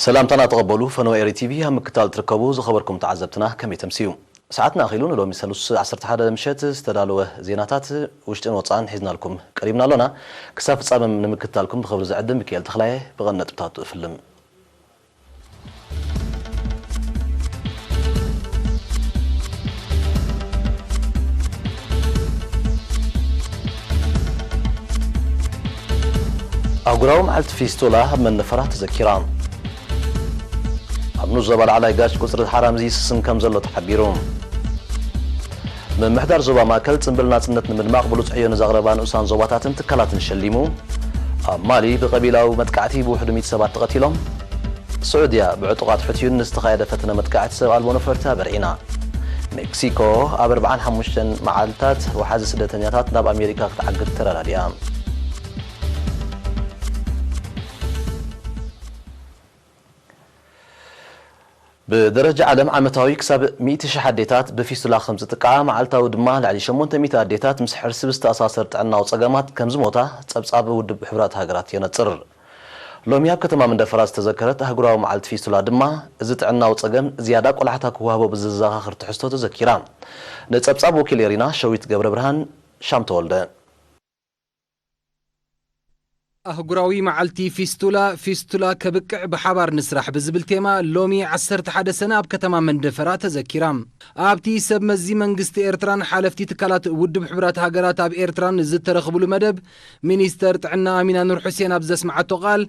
ሰላምታና ተቐበሉ። ፈነወ ኤሪ ቲቪ ኣብ ምክታል ትርከቡ ዝኸበርኩም ተዓዘብትና ከመይ ተምስዩ? ሰዓትና ኣኺሉ ንሎሚ ሰሉስ ዓሰርተ ሓደ ምሸት ዝተዳለወ ዜናታት ውሽጥን ወጻእን ሒዝናልኩም ቀሪብና ኣሎና። ክሳብ ፍጻመ ንምክታልኩም ብኽብሪ ዝዕድም ሚካኤል ተኽላየ ብቐንዲ ነጥብታቱ እፍልም። ኣህጉራዊ መዓልቲ ፊስቱላ ኣብ መንደፈራ ተዘኪራ። ኣብ ንኡስ ዞባ ላዕላይ ጋሽ ቁጽሪ ሓራምዚ ይስስን ከም ዘሎ ተሓቢሩ። ምምሕዳር ዞባ ማእከል ጽምብል ናጽነት ንምድማቕ ብሉጽ ዕዮ ንዘቕረባ ንኡሳን ዞባታትን ትካላትን ሸሊሙ። ኣብ ማሊ ብቐቢላዊ መጥቃዕቲ ብውሕዱ ሚእቲ ሰባት ተቐቲሎም። ስዑድያ ብዕጡቓት ሑቲዩን ንዝተኻየደ ፈተነ መጥቃዕቲ ሰብ ኣልቦ ነፈርቲ ኣበርዒና። ሜክሲኮ ኣብ ኣርብዓን ሓሙሽተን መዓልታት ወሓዚ ስደተኛታት ናብ ኣሜሪካ ክትዓግት ተረዳዲኣ። ብደረጃ ዓለም ዓመታዊ ክሳብ ሚእቲ ሽሕ ኣዴታት ብፊስቱላ ከም ዝጥቃዓ፣ መዓልታዊ ድማ ልዕሊ ሸሞንተ ሚእቲ ኣዴታት ምስ ሕርሲ ብዝተኣሳሰር ጥዕናዊ ጸገማት ከም ዝሞታ ጸብጻብ ውድብ ሕቡራት ሃገራት የነጽር። ሎሚ ኣብ ከተማ መንደፈራ ዝተዘከረት ኣህጉራዊ መዓልቲ ፊስቱላ ድማ፣ እዚ ጥዕናዊ ጸገም ዝያዳ ቆላሕታ ክወሃቦ ብዘዘኻኽር ትሕዝቶ ተዘኪራ። ንጸብጻብ ወኪል ኤሪና ሸዊት ገብረ ብርሃን ሻም ተወልደ። ኣህጉራዊ መዓልቲ ፊስቱላ፣ ፊስቱላ ከብቅዕ ብሓባር ንስራሕ ብዝብል ቴማ፣ ሎሚ ዓሰርተ ሓደ ሰነ ኣብ ከተማ መንደፈራ ተዘኪራ። ኣብቲ ሰብ መዚ መንግስቲ ኤርትራን ሓለፍቲ ትካላት ውድብ ሕቡራት ሃገራት ኣብ ኤርትራን ዝተረኽብሉ መደብ፣ ሚኒስተር ጥዕና ኣሚና ኑር ሑሴን ኣብ ዘስምዓቶ ቃል፣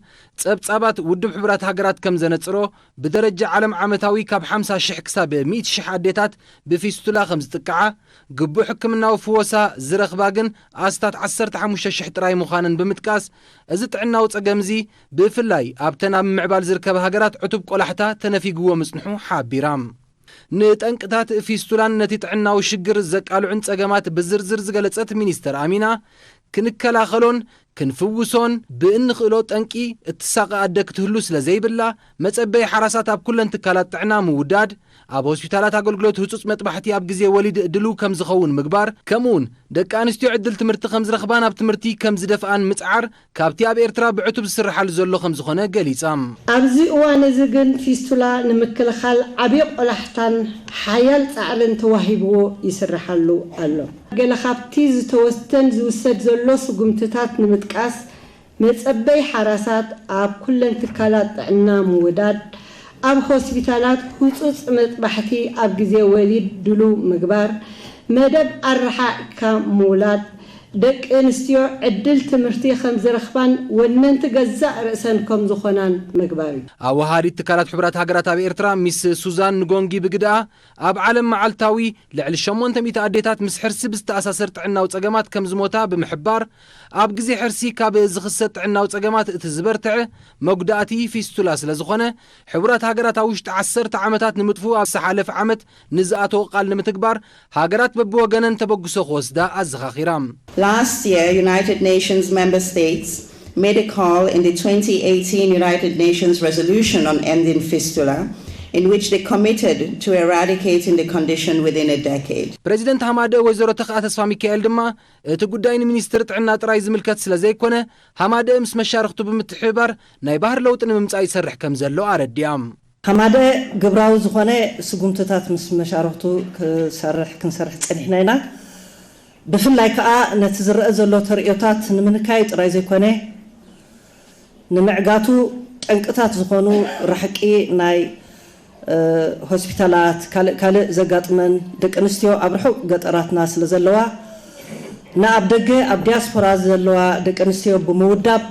ጸብጻባት ውድብ ሕቡራት ሃገራት ከም ዘነጽሮ፣ ብደረጃ ዓለም ዓመታዊ ካብ ሓምሳ ሽሕ ክሳብ ሚእቲ ሽሕ ኣዴታት ብፊስቱላ ከም ዝጥቅዓ፣ ግቡእ ሕክምናዊ ፍወሳ ዝረኽባ ግን ኣስታት ዓሰርተ ሓሙሽተ ሽሕ ጥራይ ምዃነን ብምጥቃስ፣ እዚ ጥዕናዊ ጸገም'ዚ ብፍላይ ኣብተን ኣብ ምምዕባል ዝርከባ ሃገራት ዕቱብ ቆላሕታ ተነፊግዎ ምጽንሑ ሓቢራ። ንጠንቅታት ፊስቱላን ነቲ ጥዕናዊ ሽግር ዘቃልዑን ጸገማት ብዝርዝር ዝገለጸት ሚኒስተር ኣሚና፣ ክንከላኸሎን ክንፍውሶን ብእንኽእሎ ጠንቂ እትሳቐ ኣደ ክትህሉ ስለ ዘይብላ፣ መጸበዪ ሓራሳት ኣብ ኩለን ትካላት ጥዕና ምውዳድ፣ ኣብ ሆስፒታላት ኣገልግሎት ህጹጽ መጥባሕቲ ኣብ ግዜ ወሊድ ድሉው ከም ዝኸውን ምግባር፣ ከምኡውን ደቂ ኣንስትዮ ዕድል ትምህርቲ ከም ዝረኽባን ኣብ ትምህርቲ ከም ዝደፍኣን ምጽዓር፣ ካብቲ ኣብ ኤርትራ ብዕቱብ ዝስርሓሉ ዘሎ ከም ዝኾነ ገሊጻ። ኣብዚ እዋን እዚ ግን ፊስቱላ ንምክልኻል ዓቢ ቆላሕታን ሓያል ጻዕርን ተዋሂብዎ ይስርሓሉ ኣሎ። ገለ ካብቲ ዝተወስደን ዝውሰድ ዘሎ ስጉምትታት ንምጥቃስ፣ መጸበይ ሓራሳት ኣብ ኩለን ትካላት ጥዕና ምውዳድ፣ ኣብ ሆስፒታላት ህጹጽ መጥባሕቲ ኣብ ግዜ ወሊድ ድሉው ምግባር፣ መደብ ኣረሓቂካ ምውላድ፣ ደቂ ኣንስትዮ ዕድል ትምህርቲ ከም ዝረኽባን ወነንቲ ገዛእ ርእሰን ከም ዝኾናን ምግባር እዩ። ኣወሃዲት ትካላት ሕቡራት ሃገራት ኣብ ኤርትራ ሚስ ሱዛን ንጎንጊ ብግድኣ፣ ኣብ ዓለም መዓልታዊ ልዕሊ ሸሞንተ ሚእቲ ኣዴታት ምስ ሕርሲ ብዝተኣሳሰር ጥዕናዊ ጸገማት ከም ዝሞታ ብምሕባር፣ ኣብ ግዜ ሕርሲ ካብ ዝኽሰት ጥዕናዊ ጸገማት እቲ ዝበርትዐ መጉዳእቲ ፊስቱላ ስለ ዝኾነ፣ ሕቡራት ሃገራት ኣብ ውሽጢ ዓሰርተ ዓመታት ንምጥፍኡ ኣብ ዝሓለፈ ዓመት ንዝኣተዎ ቃል ንምትግባር፣ ሃገራት በብወገነን ተበግሶ ክወስዳ ኣዘኻኺራ። Last year, United Nations member states made a call in the twenty eighteen United Nations resolution on ending fistula, in which they committed to eradicating the condition within a decade. ፕሬዚደንት ሃማደ ወይዘሮ ተኽኣ ተስፋ ሚካኤል ድማ፣ እቲ ጉዳይ ንሚኒስትሪ ጥዕና ጥራይ ዝምልከት ስለ ዘይኮነ፣ ሃማደ ምስ መሻርኽቱ ብምትሕብባር ናይ ባህሪ ለውጢ ንምምጻእ ይሰርሕ ከም ዘሎ ኣረዲኣ። ሃማደ ግብራዊ ዝኾነ ስጉምትታት ምስ መሻርኽቱ ክሰርሕ፣ ክንሰርሕ ጸኒሕና ኢና። ብፍላይ ከኣ ነቲ ዝረአ ዘሎ ተርእዮታት ንምንካይ ጥራይ ዘይኮነ፣ ንምዕጋቱ ጠንቅታት ዝኾኑ ራሕቂ ናይ፣ እ፣ ሆስፒታላት፣ ካልእ ካልእ ዘጋጥመን ደቂ ኣንስትዮ ኣብ ርሑቕ ገጠራትና ስለ ዘለዋ፣ ንኣብ ደገ ኣብ ዲያስፖራ ዘለዋ ደቂ ኣንስትዮ ብምውዳብ፣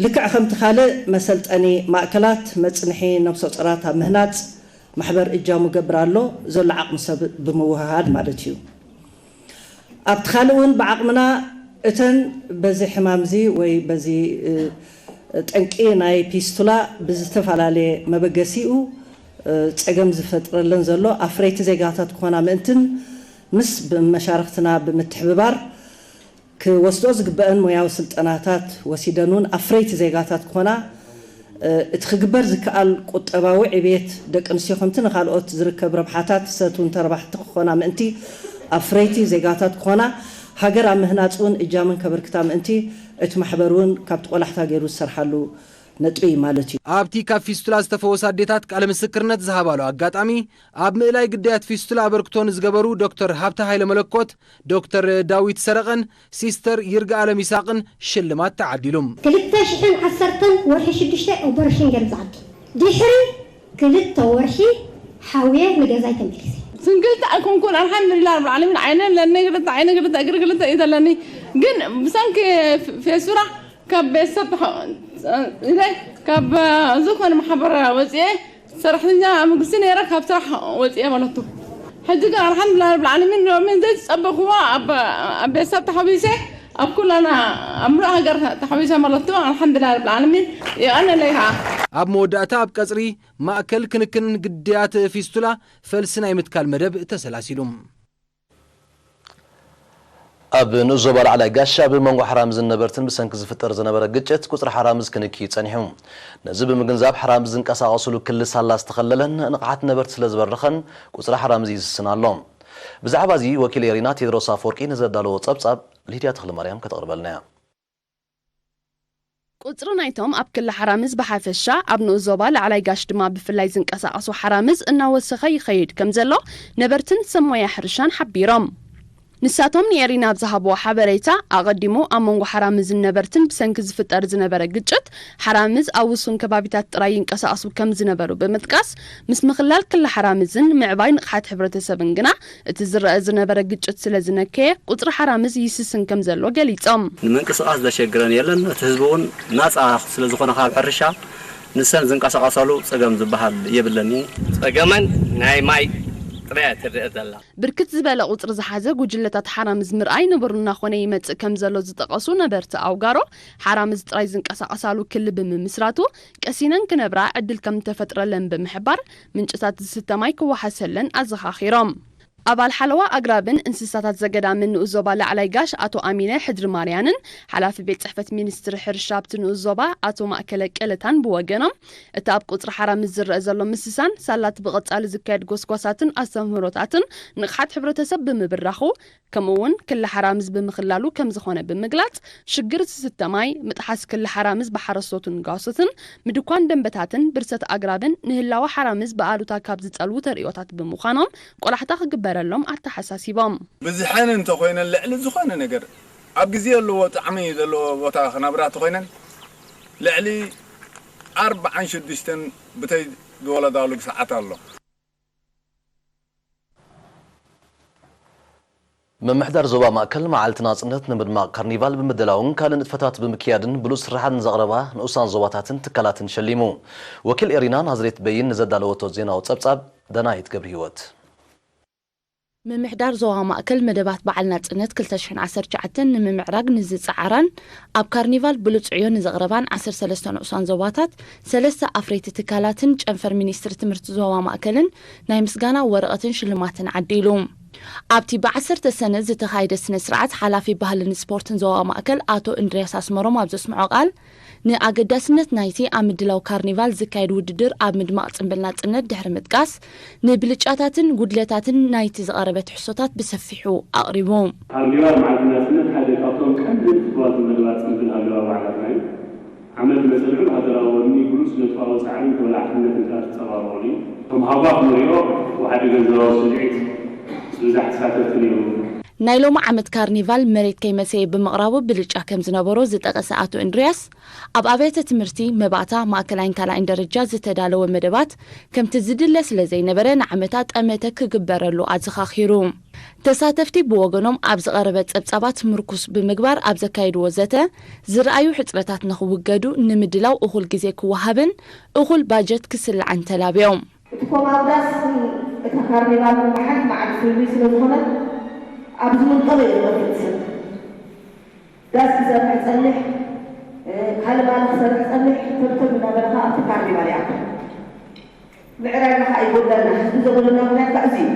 ልክዕ ከምቲ ካልእ መሰልጠኒ ማእከላት መጽንሒ ነብሰ ጾራት ኣብ ምህናጽ ማሕበር እጃሙ ገብር ኣሎ፣ ዘሎ ዓቕሚ ሰብ ብምውህሃድ ማለት እዩ። ኣብቲ ካልእ እውን ብዓቕምና እተን በዚ ሕማም እዚ ወይ በዚ፣ እ፣ ጠንቂ ናይ ፊስቱላ ብዝተፈላለየ መበገሲኡ፣ እ፣ ጸገም ዝፈጥረለን ዘሎ ኣፍረይቲ ዜጋታት ክኾና ምእንትን ምስ መሻርኽትና ብምትሕብባር ክወስዶ ዝግበአን ሞያዊ ስልጠናታት ወሲደን እውን ኣፍረይቲ ዜጋታት ክኾና፣ እ፣ እቲ ክግበር ዝከኣል ቁጠባዊ ዕብየት ደቂ ኣንስትዮ ከምቲ ንኻልኦት ዝርከብ ረብሓታት ዝሰትውን ተረባሕቲ ክኾና ምእንቲ ኣፍረይቲ ዜጋታት ክኾና፣ ሃገር ኣብ ምህናፅ እውን እጃመን ከበርክታ ምእንቲ እቲ ማሕበር እውን ካብቲ ቆላሕታ ገይሩ ዝሰርሓሉ ነጥቢ ማለት እዩ። ኣብቲ ካብ ፊስቱላ ዝተፈወሳ ኣዴታት ቃለ ምስክርነት ዝሃባሉ ኣጋጣሚ፣ ኣብ ምእላይ ግዳያት ፊስቱላ ኣበርክቶ ንዝገበሩ ዶክተር ሃብተ ሃይለ መለኮት፣ ዶክተር ዳዊት ሰረቐን ሲስተር ይርጋ ኣለም ይስሃቅን ሽልማት ተዓዲሉ። ክልተ ሽሕን ዓሰርተን ወርሒ ሽዱሽተ ኦፐሬሽን ገይረ ዝዓዲ። ድሕሪ ክልተ ወርሒ ሓውየ ንገዛይ ተመሊሰ። ስንግልቲ ኣይኮንኩን፣ ኣልሓምዱሊላህ ረብል ዓለሚን። ዓይነ ኣለኒ፣ ክልተ ዓይነ፣ ክልተ እግሪ፣ ክልተ ኢድ ኣለኒ። ግን ብሰንኪ ፌስቱላ ካብ ቤተሰብ ተሓ-፣ ኢለ ካብ ዝኾነ ማሕበር ወፅኤ ሰራሕተኛ መንግስቲ ነይረ፣ ካብ ስራሕ ወፅኤ ማለት እዩ። ሕጂ ግን ኣልሓምዱሊላህ ረብል ዓለሚን፣ ሎሚ ዘይተፀበኽዎ ኣብ፣ ኣብ ቤተሰብ ተሓዊሰ፣ ኣብ ኩላና ኣብ ምሉእ ሃገር ተሓዊሰ ማለት እዩ። ኣልሓምዱሊላህ ረብል ዓለሚን፣ የቐነለይ ከዓ። ኣብ መወዳእታ ኣብ ቀፅሪ ማእከል ክንክን ግዳያት ፊስቱላ ፈልሲ ናይ ምትካል መደብ ተሰላሲሉ። ኣብ ንኡስ ዞባ ላዕላይ ጋሽ ኣብ መንጎ ሓራምዝን ነበርትን ብሰንኪ ዝፍጠር ዝነበረ ግጭት ቁጽሪ ሓራምዝ ክንክይ ጸኒሑ። ነዚ ብምግንዛብ ሓራምዝ ዝንቀሳቐስሉ ክሊ ሳላ ዝተኸለለን ንቕሓት ነበርቲ ስለ ዝበረኸን ቁጽሪ ሓራምዝ ይስስን ኣሎ። ብዛዕባ እዚ ወኪል ኤሪና ቴድሮስ ኣፈወርቂ ንዘዳለዎ ጸብጻብ ሊድያ ተኽለማርያም ከተቕርበልና እያ። ቁጽሪ ናይቶም ኣብ ክሊ ሓራምዝ ብሓፈሻ፣ ኣብ ንኡስ ዞባ ላዕላይ ጋሽ ድማ ብፍላይ ዝንቀሳቐሱ ሓራምዝ እናወሰኸ ይኸይድ ከም ዘሎ ነበርትን ሰብ ሞያ ሕርሻን ሓቢሮም። ንሳቶም ንኤሪና ኣብ ዝሃብዎ ሓበሬታ፣ ኣቐዲሙ ኣብ መንጎ ሓራምዝን ነበርትን ብሰንኪ ዝፍጠር ዝነበረ ግጭት፣ ሓራምዝ ኣብ ውሱን ከባቢታት ጥራይ ይንቀሳቐሱ ከም ዝነበሩ ብምጥቃስ፣ ምስ ምኽላል ክሊ ሓራምዝን ምዕባይ ንቕሓት ሕብረተሰብን ግና፣ እቲ ዝረአ ዝነበረ ግጭት ስለ ዝነከየ፣ ቁጽሪ ሓራምዝ ይስስን ከም ዘሎ ገሊጾም። ንምንቅስቓስ ዘሸግረን የለን። እቲ ህዝቢ እውን ናጻ ስለ ዝኾነ ካብ ሕርሻ፣ ንሰን ዝንቀሳቐሳሉ ጸገም ዝበሃል የብለኒ። ጸገመን ናይ ማይ ጥራይ እያ ትረአ ዘላ። ብርክት ዝበለ ቁጽሪ ዝሓዘ ጉጅለታት ሓራምዝ ምርኣይ ንቡር እናኾነ ይመጽእ ከም ዘሎ ዝጠቐሱ ነበርቲ ኣውጋሮ፣ ሓራምዝ ጥራይ ዝንቀሳቐሳሉ ክሊ ብምምስራቱ፣ ቀሲነን ክነብራ ዕድል ከም ዝተፈጥረለን ብምሕባር፣ ምንጭታት ዝስተ ማይ ክወሓሰለን ኣዘኻኺሮም። ኣባል ሓለዋ ኣግራብን እንስሳታት ዘገዳምን ንኡስ ዞባ ላዕላይ ጋሽ ኣቶ ኣሚነ ሕድሪ ማርያንን ሓላፊ ቤት ጽሕፈት ሚኒስትሪ ሕርሻ ኣብቲ ንኡስ ዞባ ኣቶ ማእከለ ቀለታን ብወገኖም፣ እቲ ኣብ ቁጽሪ ሓራምዝ ዝረአ ዘሎ ምስሳን ሳላት ብቐጻሊ ዝካየድ ጎስጓሳትን ኣስተምህሮታትን ንቕሓት ሕብረተሰብ ብምብራኹ፣ ከምኡ እውን ክሊ ሓራምዝ ብምኽላሉ ከም ዝኾነ ብምግላጽ፣ ሽግር ዝስተ ማይ፣ ምጥሓስ ክሊ ሓራምዝ ብሓረስቶትን ጓሶትን፣ ምድኳን ደንበታትን ብርሰት ኣግራብን ንህላወ ሓራምዝ ብኣሉታ ካብ ዝጸልዉ ተርእዮታት ብምዃኖም፣ ቆላሕታ ክግበረሎም ኣተሓሳሲቦም። ብዝሐን እንተኾይነን ልዕሊ ዝኾነ ነገር ኣብ ግዜ ኣለዎ ጣዕሚ ዘለዎ ቦታ ክነብራ ተኾይነን ልዕሊ ኣርባዓን ሽዱሽተን ብተይ ዝወለዳሉ ሰዓት ኣሎ። ምምሕዳር ዞባ ማእከል መዓልቲ ናጽነት ንምድማቕ ካርኒቫል ብምድላውን ካልእ ንጥፈታት ብምክያድን ብሉጽ ስራሓት ንዘቕረባ ንኡሳን ዞባታትን ትካላትን ሸሊሙ። ወኪል ኤሪና ናዝሬት በይን ንዘዳለወቶ ዜናዊ ጸብጻብ፣ ደናይት ገብረህይወት። ምምሕዳር ዞባ ማእከል መደባት በዓል ናጽነት ክልተ ሽሕን ዓሰርተ ትሽዓተን ንምምዕራግ ንዝጸዓራን ኣብ ካርኒቫል ብሉጽ ዕዮ ንዘቕረባን ዓሰርተ ሰለስተ ንኡሳን ዞባታት፣ ሰለስተ ኣፍረይቲ ትካላትን ጨንፈር ሚኒስትሪ ትምህርቲ ዞባ ማእከልን ናይ ምስጋና ወረቐትን ሽልማትን ዓዲሉ። ኣብቲ ብዓሰርተ ሰነ ዝተኻየደ ስነ ስርዓት፣ ሓላፊ ባህልን ስፖርትን ዞባ ማእከል ኣቶ እንድርያስ ኣስመሮም ኣብ ዘስምዖ ቃል፣ ንኣገዳስነት ናይቲ ኣብ ምድላው ካርኒቫል ዝካየድ ውድድር ኣብ ምድማቕ ጽምብል ናጽነት ድሕሪ ምጥቃስ፣ ንብልጫታትን ጉድለታትን ናይቲ ዝቐረበ ትሕዝቶታት ብሰፊሑ ኣቕሪቡ። ካርኒቫል መዓልቲ ናጽነት ሓደ ካብቶም ቀንዲ ፍቱዋት መደባት ጽምብል ሃገራዊ በዓላትና እዩ። ዓመት መጸንሑ ሃገራዊ ወኒ ብሉጽ ነጥባዊ ጻዕርን ተበላዕትነትን ከኣ ትጸባረቑሉ እዩ። ከም ሃጓፍ ንሪኦ፣ ወሓዲ ገንዘባዊ ስምዒት ዝብዛሕ ተሳተፍቲ ነይሩ። ናይ ሎሚ ዓመት ካርኒቫል መሬት ከይመሰየ ብምቕራቡ ብልጫ ከም ዝነበሮ ዝጠቐሰ ኣቶ እንድርያስ፣ ኣብ ኣብያተ ትምህርቲ መባእታ፣ ማእከላይን ካልኣይን ደረጃ ዝተዳለወ መደባት ከምቲ ዝድለ ስለ ዘይነበረ ንዓመታ ጠመተ ክግበረሉ ኣዘኻኺሩ። ተሳተፍቲ ብወገኖም ኣብ ዝቐረበ ጸብጻባት ምርኩስ ብምግባር ኣብ ዘካየድዎ ዘተ ዝረኣዩ ሕጽረታት ንኽውገዱ ንምድላው እኹል ግዜ ክወሃብን እኹል ባጀት ክስላዕን ተላብዮም። እቲ ኮማንዳስ እታ ካርኒቫል ድማ ሓንቲ መዓልቲ ፍሉይ ስለ ዝኾነ ኣብ ዝምንጠሎ እዩ ዝኸፍት ሰብ። ዳስ ክሰርሕ ጸኒሕ፣ ካልእ ማለ ክሰርሕ ጸኒሕ፣ ተብተብ እናበለ ከኣ ኣብቲ ካርኒቫል ይኣቱ። ምዕራግ ከኣ ይጎድለና፣ ህዝቢ ዘጎድለና ምኽንያት ከኣ እዚ እዩ።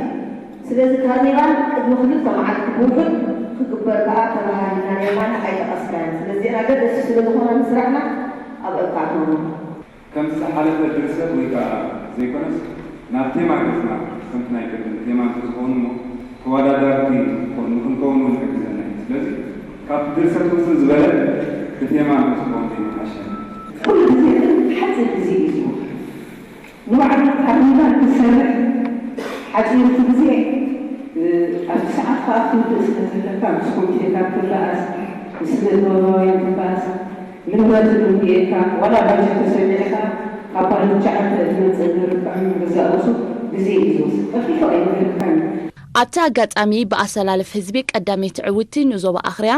ስለዚ ካርኒቫል ቅድሚ ክልተ መዓልቲ ብውሑድ ክግበር ከኣ ተባሃሂልና ነይርና፣ ኣይጠቐስናዮን። ስለዚአን ኣገደስቲ ስለ ዝኾና ንስራሕና ኣብ ዕብካ ኣእተውና። ከምቲ ዝሓለፈ ድርሰት ወይ ከኣ ዘይኮነስ፣ ናብ ቴማ ገጽና፣ ከምቲ ናይ ቅድም ቴማ እንተዝኸውን እሞ፣ ተወዳደርቲ ንኽንኮ-፣ ንኽንከውን እውን ይሕግዘና እዩ። ስለዚ፣ ካብቲ ድርሰት ውስን ዝበለ ብቴማ እንተዝኸውን ዘይምሓሸ? ኩሉ ግዜ ግን ሓፂር ግዜ እዩ ዝወሃብ። ንባዕሉ ኣሚና ክትሰርሕ ሓፂር እቲ ግዜ፣ እ፣ ኣብቲ ሰዓት ከዓ ክትውድእ ስለ ዘለካ፣ ምስ ኮሚቴታት ትበኣስ፣ ምስ ስነ ጥበባውያን ትበኣስ፣ ልመድ ትምንየካ፣ ዋላ ባጀት ተሰሚዕካ ካብ ባዶ ትሽዓተ ትመፅእ ንርብሕን ንገዛእ ርእሱ ግዜ እዩ ዝወስድ። ቀልጢፉ ኣይምህረካን እዩ። ኣብቲ ኣጋጣሚ ብኣሰላልፍ ህዝቢ ቀዳመይቲ ዕውትቲ ንኡስ ዞባ ኣኽርያ፣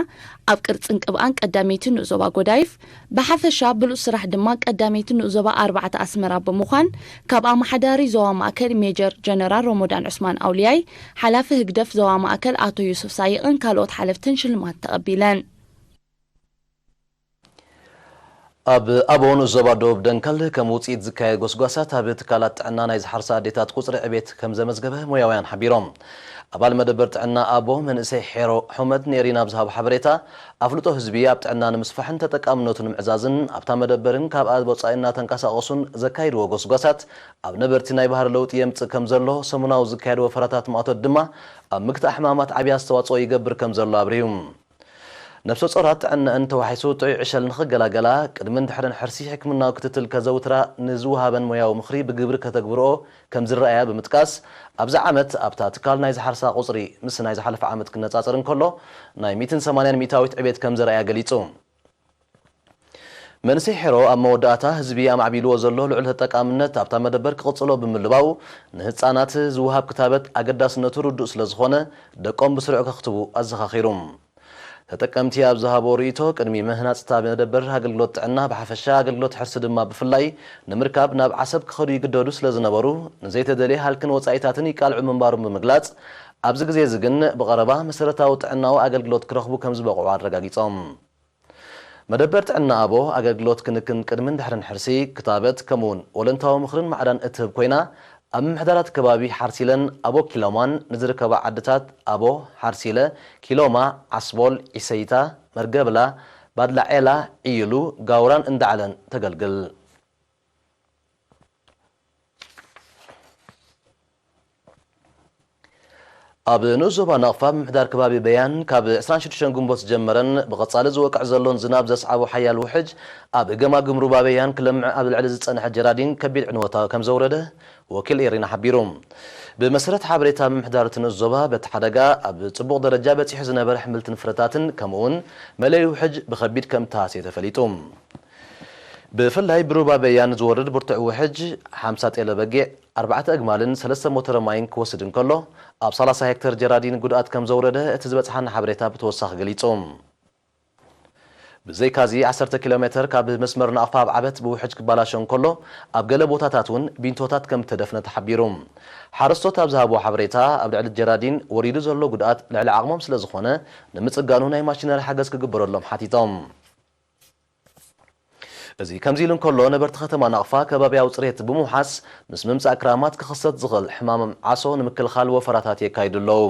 ኣብ ቅርጽን ቅብኣን ቀዳመይቲ ንኡስ ዞባ ጎዳይፍ፣ ብሓፈሻ ብሉጽ ስራሕ ድማ ቀዳመይቲ ንኡስ ዞባ ኣርባዕተ ኣስመራ ብምዃን ካብ ኣመሓዳሪ ዞባ ማእከል ሜጀር ጀነራል ሮሞዳን ዑስማን ኣውልያይ፣ ሓላፊ ህግደፍ ዞባ ማእከል ኣቶ ዩሱፍ ሳይቕን ካልኦት ሓለፍትን ሽልማት ተቐቢለን። ኣብ ኣቦ ንኡስ ዞባ ደቡብ ደንከል ከም ውጽኢት ዝካየድ ጎስጓሳት ኣብ ትካላት ጥዕና ናይ ዝሓርሳ ኣዴታት ቁጽሪ ዕቤት ከም ዘመዝገበ ሞያውያን ሓቢሮም። ኣባል መደበር ጥዕና ኣቦ መንእሰይ ሄሮ ሑመድ ኔሪና ብዝሃቦ ሓበሬታ፣ ኣፍልጦ ህዝቢ ኣብ ጥዕና ንምስፋሕን ተጠቃምነቱ ንምዕዛዝን ኣብታ መደበርን ካብኣ ወጻኢ እናተንቀሳቐሱን ዘካይድዎ ጎስጓሳት ኣብ ነበርቲ ናይ ባህሪ ለውጢ የምጽእ ከም ዘሎ፣ ሰሙናዊ ዝካየድ ወፈራታት ማእቶት ድማ ኣብ ምግታእ ሕማማት ዓብዪ ኣስተዋጽኦ ይገብር ከም ዘሎ ኣብሪሁ። ነፍሰ ጾራት ጥዕነአን ተዋሒሱ ጥዑይ ዕሸል ንኽገላገላ፣ ቅድምን ድሕርን ሕርሲ ሕክምናዊ ክትትል ከዘውትራ ንዝወሃበን ሞያዊ ምኽሪ ብግብሪ ከተግብርኦ ከም ዝረኣያ ብምጥቃስ፣ ኣብዚ ዓመት ኣብታ ትካል ናይ ዝሓርሳ ቁጽሪ ምስ ናይ ዝሓለፈ ዓመት ክነጻጸር እንከሎ፣ ናይ ሚእትን ሰማንያን ሚእታዊት ዕቤት ከም ዘርኣያ ገሊጹ። መንእሰይ ሄሮ ኣብ መወዳእታ፣ ህዝቢ ኣማዕቢልዎ ዘሎ ልዑል ተጠቃምነት ኣብታ መደበር ክቕጽሎ ብምልባው፣ ንህጻናት ዝወሃብ ክታበት ኣገዳስነቱ ርዱእ ስለ ዝኾነ፣ ደቆም ብስሩዕ ከኽትቡ ኣዘኻኺሩ። ተጠቀምቲ ኣብ ዝሃቦ ርእይቶ፣ ቅድሚ ምህናጽ እታ መደበር ኣገልግሎት ጥዕና ብሓፈሻ፣ ኣገልግሎት ሕርሲ ድማ ብፍላይ ንምርካብ ናብ ዓሰብ ክኸዱ ይግደዱ ስለ ዝነበሩ፣ ንዘይተደልየ ሃልክን ወጻኢታትን ይቃልዑ ምንባሮም ብምግላጽ፣ ኣብዚ ግዜ እዚ ግን ብቐረባ መሰረታዊ ጥዕናዊ ኣገልግሎት ክረኽቡ ከም ዝበቕዑ ኣረጋጊጾም። መደበር ጥዕና ኣቦ ኣገልግሎት ክንክን ቅድምን ድሕርን ሕርሲ፣ ክታበት፣ ከምኡውን ወለንታዊ ምኽርን ማዕዳን እትህብ ኮይና፣ ኣብ ምምሕዳራት ከባቢ ሓርሲለን ኣቦ ኪሎማን ንዝርከባ ዓድታት ኣቦ፣ ሓርሲለ፣ ኪሎማ፣ ዓስቦል፣ ዒሰይታ፣ መርገብላ፣ ባድላዔላ፣ ዕይሉ፣ ጋውራን እንዳዕለን ተገልግል። ኣብ ንኡስ ዞባ ናቕፋ ምምሕዳር ከባቢ በያን ካብ ዕስራን ሽዱሽተን ግንቦት ዝጀመረን ብቐጻሊ ዝወቅዕ ዘሎን ዝናብ ዘስዓቦ ሓያል ውሕጅ ኣብ ገማግም ሩባ በያን ክለምዕ ኣብ ልዕሊ ዝጸንሐ ጀራዲን ከቢድ ዕንወታ ከም ዘውረደ ወኪል ኤሪና ሓቢሩ። ብመሰረት ሓበሬታ ምምሕዳር እቲ ንኡስ ዞባ፣ በቲ ሓደጋ ኣብ ጽቡቕ ደረጃ በጺሑ ዝነበረ ኣሕምልትን ፍረታትን ከምኡውን መለይ ውሕጅ ብኸቢድ ከም እተሃስየ ተፈሊጡ። ብፍላይ ብሩባ በያን ዝወርድ ብርቱዕ ውሕጅ፣ ሓምሳ ጤለ በጊዕ፣ ኣርባዕተ ኣግማልን ሰለስተ ሞተረ ማይን ክወስድ እንከሎ፣ ኣብ ሰላሳ ሄክተር ጀራዲን ጉድኣት ከም ዘውረደ እቲ ዝበጽሓና ሓበሬታ ብተወሳኺ ገሊጹ። ብዘይካዚ፣ ዓሰርተ ኪሎ ሜተር ካብ መስመር ናቕፋ ኣብ ዓበት ብውሕጅ ክባላሾ እንከሎ፣ ኣብ ገለ ቦታታት እውን ቢንቶታት ከም እተደፍነ ተሓቢሩ። ሓረስቶት ኣብ ዝሃብዎ ሓበሬታ፣ ኣብ ልዕሊ ጀራዲን ወሪዱ ዘሎ ጉድኣት ልዕሊ ዓቕሞም ስለ ዝኾነ፣ ንምጽጋኑ ናይ ማሽነሪ ሓገዝ ክግበረሎም ሓቲቶም። እዚ ከምዚ ኢሉ እንከሎ፣ ነበርቲ ከተማ ናቕፋ ከባብያዊ ጽሬት ብምውሓስ፣ ምስ ምምጻእ ክራማት ክኽሰት ዝኽእል ሕማም ዓሶ ንምክልኻል ወፈራታት የካይዱ ኣለዉ።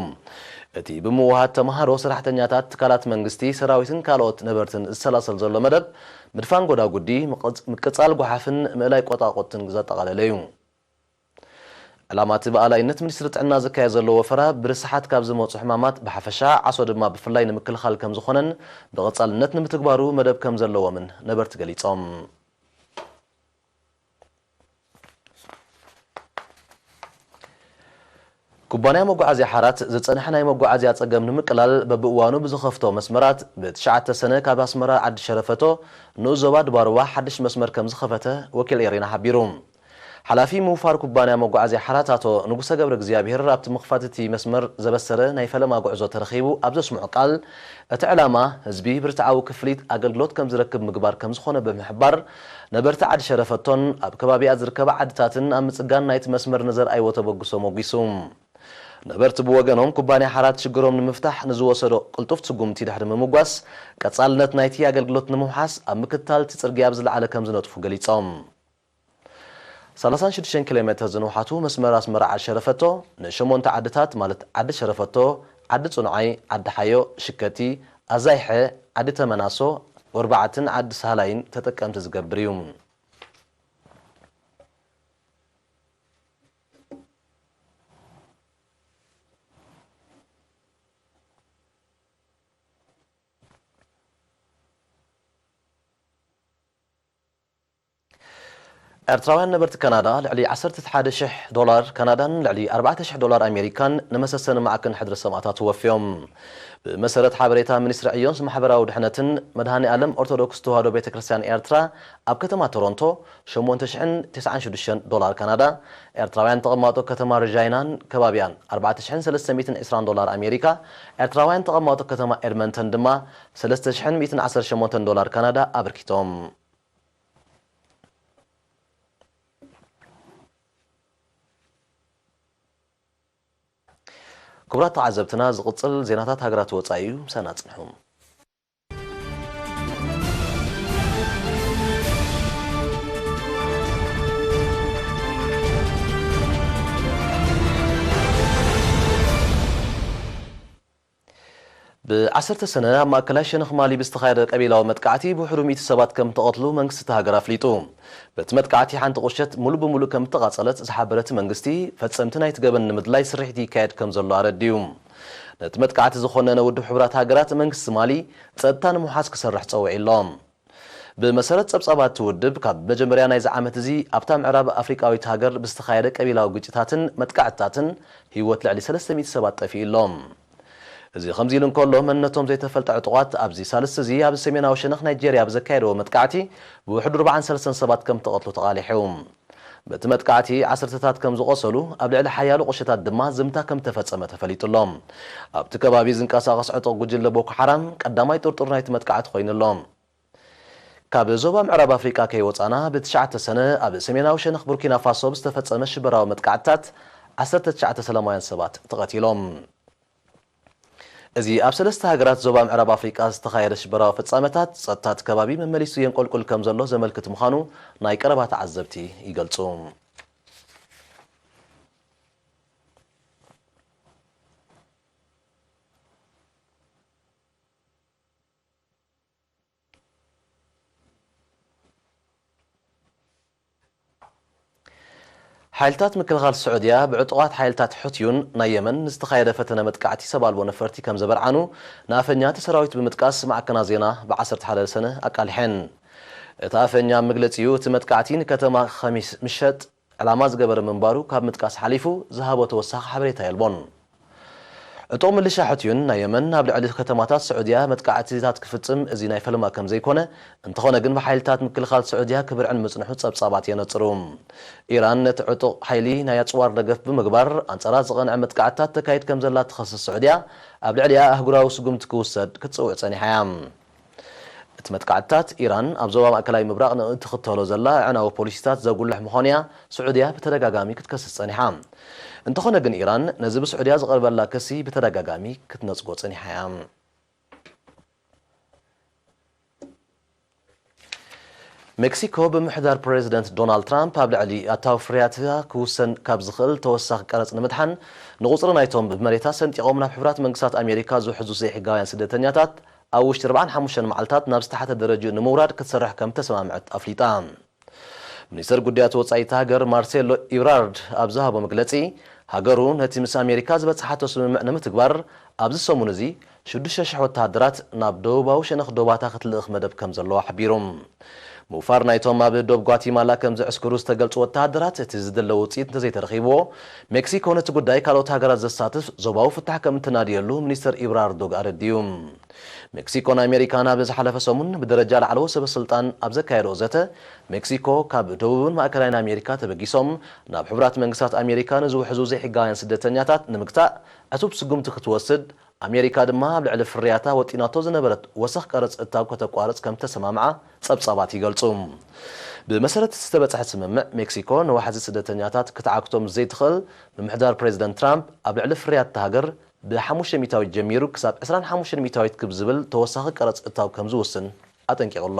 እቲ ብምውሃድ ተመሃሮ፣ ሰራሕተኛታት ትካላት መንግስቲ፣ ሰራዊትን ካልኦት ነበርትን ዝሰላሰል ዘሎ መደብ፣ ምድፋን ጎዳጉዲ፣ ምቕጽ-፣ ምቅጻል ጓሓፍን ምእላይ ቆጣቆጥን ዘጠቓለለ እዩ። ዕላማ እቲ ብኣላይነት ሚኒስትሪ ጥዕና ዝካየድ ዘሎ ወፈራ፣ ብርስሓት ካብ ዝመጹ ሕማማት ብሓፈሻ፣ ዓሶ ድማ ብፍላይ ንምክልኻል ከም ዝኾነን ብቐጻልነት ንምትግባሩ መደብ ከም ዘለዎምን ነበርቲ ገሊጾም። ኩባንያ መጓዓዝያ ሓራት ዝጸንሐ ናይ መጓዓዝያ ጸገም ንምቅላል በብእዋኑ ብዝኸፍቶ መስመራት ብትሽዓተ ሰነ ካብ ኣስመራ ዓዲ ሸረፈቶ ንኡስ ዞባ ድባርዋ ሓድሽ መስመር ከም ዝኸፈተ ወኪል ኤሪና ሓቢሩ። ሓላፊ ምውፋር ኩባንያ መጓዓዝያ ሓራት ኣቶ ንጉሰ ገብረ እግዚኣብሔር ኣብቲ ምኽፋት እቲ መስመር ዘበሰረ ናይ ፈለማ ጉዕዞ ተረኺቡ ኣብ ዘስምዖ ቃል፣ እቲ ዕላማ ህዝቢ ብርትዓዊ ክፍሊት ኣገልግሎት ከም ዝረክብ ምግባር ከም ዝኾነ ብምሕባር፣ ነበርቲ ዓዲ ሸረፈቶን ኣብ ከባቢኣ ዝርከባ ዓድታትን ኣብ ምጽጋን ናይቲ መስመር ንዘርኣይዎ ተበግሶ ሞጒሱ። ነበርቲ ብወገኖም፣ ኩባንያ ሓራት ሽግሮም ንምፍታሕ ንዝወሰዶ ቅልጡፍ ስጉምቲ ድሕሪ ምምጓስ፣ ቀጻልነት ናይቲ ኣገልግሎት ንምውሓስ ኣብ ምክትታል እቲ ጽርግያ ኣብ ዝለዓለ ከም ዝነጥፉ ገሊጾም። ሰላሳን ሽዱሽተን ኪሎ ሜተር ዝንውሓቱ መስመር ኣስመራ ዓዲ ሸረፈቶ ንሸሞንተ ዓድታት፣ ማለት ዓዲ ሸረፈቶ፣ ዓዲ ጽኑዓይ፣ ዓዲ ሓዮ፣ ሽከቲ፣ ኣዛይሐ፣ ዓዲ ተመናሶ፣ ወርባዕትን ዓዲ ሳህላይን ተጠቀምቲ ዝገብር እዩ። ኤርትራውያን ነበርቲ ካናዳ ልዕሊ ዓሰርተ ሓደ ሽሕ ዶላር ካናዳን ልዕሊ ኣርባዕተ ሽሕ ዶላር ኣሜሪካን ንመሰሰኒ ማዕከን ሕድሪ ሰማእታት ወፍዮም። ብመሰረት ሓበሬታ ሚኒስትሪ ዕዮን ማሕበራዊ ድሕነትን መድሃኔ ኣለም ኦርቶዶክስ ተዋህዶ ቤተ ክርስቲያን ኤርትራ ኣብ ከተማ ቶሮንቶ ሸሞንተ ሽሕን ተስዓን ሽዱሽተን ዶላር ካናዳ፣ ኤርትራውያን ተቐማጦ ከተማ ርጃይናን ከባቢኣን ኣርባዕተ ሽሕን ሰለስተ ሚእትን ዕስራን ዶላር ኣሜሪካ፣ ኤርትራውያን ተቐማጦ ከተማ ኤድመንተን ድማ ሰለስተ ሽሕን ሚእትን ዓሰርተ ሸሞንተን ዶላር ካናዳ ኣበርኪቶም። ክቡራት ተዓዘብትና፣ ዝቕጽል ዜናታት ሃገራት ወጻኢ እዩ። ምሳና ጽንሑ። ብዓሰርተ ሰነ ኣብ ማእከላይ ሸነኽ ማሊ ብዝተኻየደ ቀቢላዊ መጥቃዕቲ ብውሕዱ ሚእቲ ሰባት ከም ተቐትሉ መንግስቲ እታ ሃገር ኣፍሊጡ። በቲ መጥቃዕቲ ሓንቲ ቁሸት ሙሉእ ብሙሉእ ከም እተቓጸለት ዝሓበረ እቲ መንግስቲ፣ ፈጸምቲ ናይቲ ገበን ንምድላይ ስርሒት ይካየድ ከም ዘሎ ኣረዲኡ። ነቲ መጥቃዕቲ ዝኾነነ ውድብ ሕቡራት ሃገራት መንግስቲ ማሊ ጸጥታ ንምውሓስ ክሰርሕ ጸዊዑ ኣሎ። ብመሰረት ጸብጻባት እቲ ውድብ፣ ካብ መጀመርያ ናይዚ ዓመት እዚ ኣብታ ምዕራብ ኣፍሪቃዊት ሃገር ብዝተኻየደ ቀቢላዊ ግጭታትን መጥቃዕትታትን ህይወት ልዕሊ ሰለስተ ሚእቲ ሰባት ጠፊኡ ኣሎ። እዚ ከምዚ ኢሉ እንከሎ፣ መንነቶም ዘይተፈልጠ ዕጡቓት ኣብዚ ሳልስቲ እዚ ኣብ ሰሜናዊ ሸነኽ ናይጄርያ ብዘካየደዎ መጥቃዕቲ ብውሕዱ ኣርባዓን ሰለስተን ሰባት ከም ተቐትሉ ተቓሊሑ። በቲ መጥቃዕቲ ዓሰርተታት ከም ዝቖሰሉ፣ ኣብ ልዕሊ ሓያሎ ቁሸታት ድማ ዝምታ ከም ተፈጸመ ተፈሊጡ ኣሎ። ኣብቲ ከባቢ ዝንቀሳቐስ ዕጡቕ ጉጅለ ቦኮ ሓራም ቀዳማይ ጥርጡር ናይቲ መጥቃዕቲ ኮይኑ ኣሎ። ካብ ዞባ ምዕራብ ኣፍሪቃ ከይወጻና፣ ብትሽዓተ ሰነ ኣብ ሰሜናዊ ሸነኽ ቡርኪና ፋሶ ብዝተፈጸመ ሽበራዊ መጥቃዕትታት ዓሰርተ ትሽዓተ ሰላማውያን ሰባት ተቐቲሎም። እዚ ኣብ ሰለስተ ሃገራት ዞባ ምዕራብ ኣፍሪቃ ዝተኻየደ ሽበራዊ ፍጻመታት፣ ጸጥታ እቲ ከባቢ መመሊሱ የንቆልቁል ከም ዘሎ ዘመልክት ምዃኑ ናይ ቀረባ ተዓዘብቲ ይገልጹ። ሓይልታት ምክልኻል ስዑድያ ብዕጡቓት ሓይልታት ሑቲዩን ናይ የመን ንዝተኻየደ ፈተነ መጥቃዕቲ ሰብ ኣልቦ ነፈርቲ ከም ዘበርዓኑ ንኣፈኛ እቲ ሰራዊት ብምጥቃስ ማዕከናት ዜና ብዓሰርተ ሓደ ሰነ ኣቃሊሐን። እቲ ኣፈኛ ኣብ መግለጺኡ፣ እቲ መጥቃዕቲ ንከተማ ኸሚስ ምሸጥ ዕላማ ዝገበረ ምንባሩ ካብ ምጥቃስ ሓሊፉ ዝሃቦ ተወሳኺ ሓበሬታ የልቦን። ዕጡቕ ምልሻ ሕቲዩን ናይ የመን ኣብ ልዕሊ ከተማታት ስዑድያ መጥቃዕትታት ክፍጽም እዚ ናይ ፈለማ ከም ዘይኮነ፣ እንተኾነ ግን ብሓይልታት ምክልኻል ስዑድያ ክብርዕን ምጽንሑ ጸብጻባት የነጽሩ። ኢራን ነቲ ዕጡቕ ሓይሊ ናይ ኣጽዋር ደገፍ ብምግባር ኣንጻራ ዝቐንዐ መጥቃዕትታት ተካይድ ከም ዘላ ትኸስስ ስዑድያ፣ ኣብ ልዕሊኣ ኣህጉራዊ ስጉምቲ ክውሰድ ክትጽውዕ ጸኒሓ እያ። እቲ መጥቃዕትታት ኢራን ኣብ ዞባ ማእከላይ ምብራቕ ንእትኽተሎ ዘላ ኣዕናዊ ፖሊሲታት ዘጉልሕ ምዃኑ እያ ስዑድያ ብተደጋጋሚ ክትከስስ ጸኒሓ። እንተኾነ ግን ኢራን ነዚ ብስዑድያ ዝቐርበላ ክሲ ብተደጋጋሚ ክትነጽጎ ጸኒሓ እያ። ሜክሲኮ ብምሕዳር ፕሬዚደንት ዶናልድ ትራምፕ ኣብ ልዕሊ ኣታዊ ፍርያታ ክውሰን ካብ ዝኽእል ተወሳኺ ቀረጽ ንምድሓን ንቁጽሪ ናይቶም ብመሬታ ሰንጢቖም ናብ ሕቡራት መንግስታት ኣሜሪካ ዝውሕዙ ዘይሕጋውያን ስደተኛታት ኣብ ውሽጢ ኣርባዓን ሓሙሽተን መዓልታት ናብ ዝተሓተ ደረጃኡ ንምውራድ ክትሰርሕ ከም ተሰማምዐት ኣፍሊጣ። ሚኒስተር ጉዳያት ወጻኢ እታ ሃገር ማርሴሎ ኢብራርድ ኣብ ዝሃቦ መግለጺ፣ ሃገሩ ነቲ ምስ ኣሜሪካ ዝበጽሓቶ ስምምዕ ንምትግባር ኣብዚ ሰሙን እዚ ሽዱሽተ ሽሕ ወተሃደራት ናብ ደቡባዊ ሸነኽ ዶባታ ክትልእኽ መደብ ከም ዘለዋ ሓቢሩ። ምውፋር ናይቶም ኣብ ዶብ ጓቲማላ ከም ዝዕስክሩ ዝተገልጹ ወተሃደራት እቲ ዝድለ ውጽኢት እንተዘይተረኺብዎ፣ ሜክሲኮ ነቲ ጉዳይ ካልኦት ሃገራት ዘሳትፍ ዞባዊ ፍታሕ ከም እትናድየሉ ሚኒስተር ኢብራርዶ ኣረዲኡ። ሜክሲኮን ኣሜሪካን ኣብ ዝሓለፈ ሰሙን ብደረጃ ላዕለዎት ሰበ ስልጣን ኣብ ዘካየድኦ ዘተ፣ ሜክሲኮ ካብ ደቡብን ማእከላይን ኣሜሪካ ተበጊሶም ናብ ሕቡራት መንግስታት ኣሜሪካ ንዝውሕዙ ዘይሕጋውያን ስደተኛታት ንምግታእ ዕቱብ ስጉምቲ ክትወስድ፣ ኣሜሪካ ድማ ኣብ ልዕሊ ፍርያታ ወጢናቶ ዝነበረት ወሰኽ ቀረጽ እታው ከተቋርጽ ከም ተሰማምዓ ጸብጻባት ይገልጹ። ብመሰረት እቲ ዝተበጽሐ ስምምዕ፣ ሜክሲኮ ንዋሕዚ ስደተኛታት ክትዓግቶም ዘይትኽእል፣ ምምሕዳር ፕሬዚደንት ትራምፕ ኣብ ልዕሊ ፍርያት እታ ሃገር ብሓሙሽተ ሚእታዊት ጀሚሩ ክሳብ ዕስራን ሓሙሽተን ሚእታዊት ክብ ዝብል ተወሳኺ ቀረጽ እታው ከም ዝውስን ኣጠንቂቑ ኣሎ።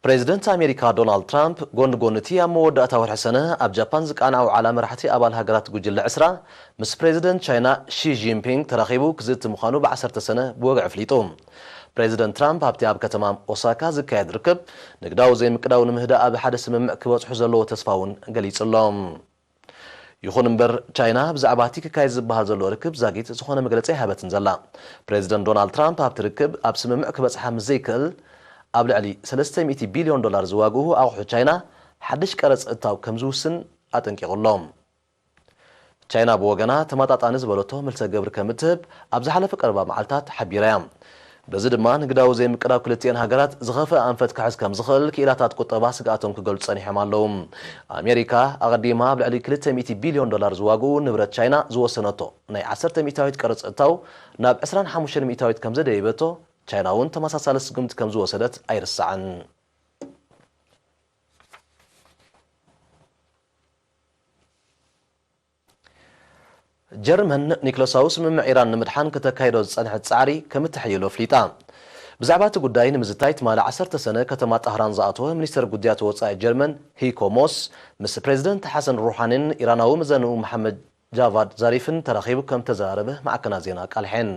ፕሬዚደንት ኣሜሪካ ዶናልድ ትራምፕ፣ ጎኒ ጎኒ እቲ ኣብ መወዳእታ ወርሒ ሰነ ኣብ ጃፓን ዝቃንዐ ውዓላ መራሕቲ ኣባል ሃገራት ጉጅለ ዕስራ፣ ምስ ፕሬዚደንት ቻይና ሺ ጂንፒንግ ተራኺቡ ክዝቲ ምዃኑ ብዓሰርተ ሰነ ብወግዒ ኣፍሊጡ። ፕሬዚደንት ትራምፕ ኣብቲ ኣብ ከተማ ኦሳካ ዝካየድ ርክብ፣ ንግዳዊ ዘይምቅዳው ንምህዳእ ኣብ ሓደ ስምምዕ ክበጽሑ ዘለዎ ተስፋ እውን ገሊጹ ኣሎ። ይኹን እምበር፣ ቻይና ብዛዕባ እቲ ክካየድ ዝበሃል ዘሎ ርክብ ዛጊት ዝኾነ መግለጺ ኣይሃበትን ዘላ። ፕሬዚደንት ዶናልድ ትራምፕ ኣብቲ ርክብ ኣብ ስምምዕ ክበጽሓ ምስ ዘይክእል፣ ኣብ ልዕሊ ሰለስተ ሚእቲ ቢልዮን ዶላር ዝዋግኡ ኣቑሑ ቻይና ሓድሽ ቀረጽ እታው ከም ዝውስን ኣጠንቂቑ ኣሎ። ቻይና ብወገና ተመጣጣኒ ዝበለቶ መልሰ ግብሪ ከም እትህብ ኣብ ዝሓለፈ ቀረባ መዓልታት ሓቢራ እያ። በዚ ድማ ንግዳዊ ዘይምቅዳው ክልቲኤን ሃገራት ዝኸፍአ ኣንፈት ክሕዝ ከም ዝኽእል ክኢላታት ቁጠባ ስግኣቶም ክገልጹ ጸኒሖም ኣለዉ። ኣሜሪካ ኣቐዲማ ኣብ ልዕሊ ክልተ ሚእቲ ቢልዮን ዶላር ዝዋግኡ ንብረት ቻይና ዝወሰነቶ ናይ ዓሰርተ ሚእታዊት ቀረጽ እታው ናብ ዕስራን ሓሙሽተን ሚእታዊት ከም ዘደየበቶ፣ ቻይና እውን ተመሳሳሊ ስጉምቲ ከም ዝወሰደት ኣይርሳዕን። ጀርመን ኒክለሳዊ ስምምዕ ኢራን ንምድሓን ከተካይዶ ዝጸንሐት ጻዕሪ ከም እተሐይሎ ኣፍሊጣ። ብዛዕባ እቲ ጉዳይ ንምዝታይ ትማሊ ዓሰርተ ሰነ ከተማ ጣህራን ዝኣተወ ሚኒስተር ጉዳያት ወጻኢ ጀርመን ሂኮ ሞስ ምስ ፕሬዚደንት ሓሰን ሩሓኒን ኢራናዊ መዘንኡ መሓመድ ጃቫድ ዛሪፍን ተራኺቡ ከም ተዘራረበ ማዕከናት ዜና ኣቃልሐን።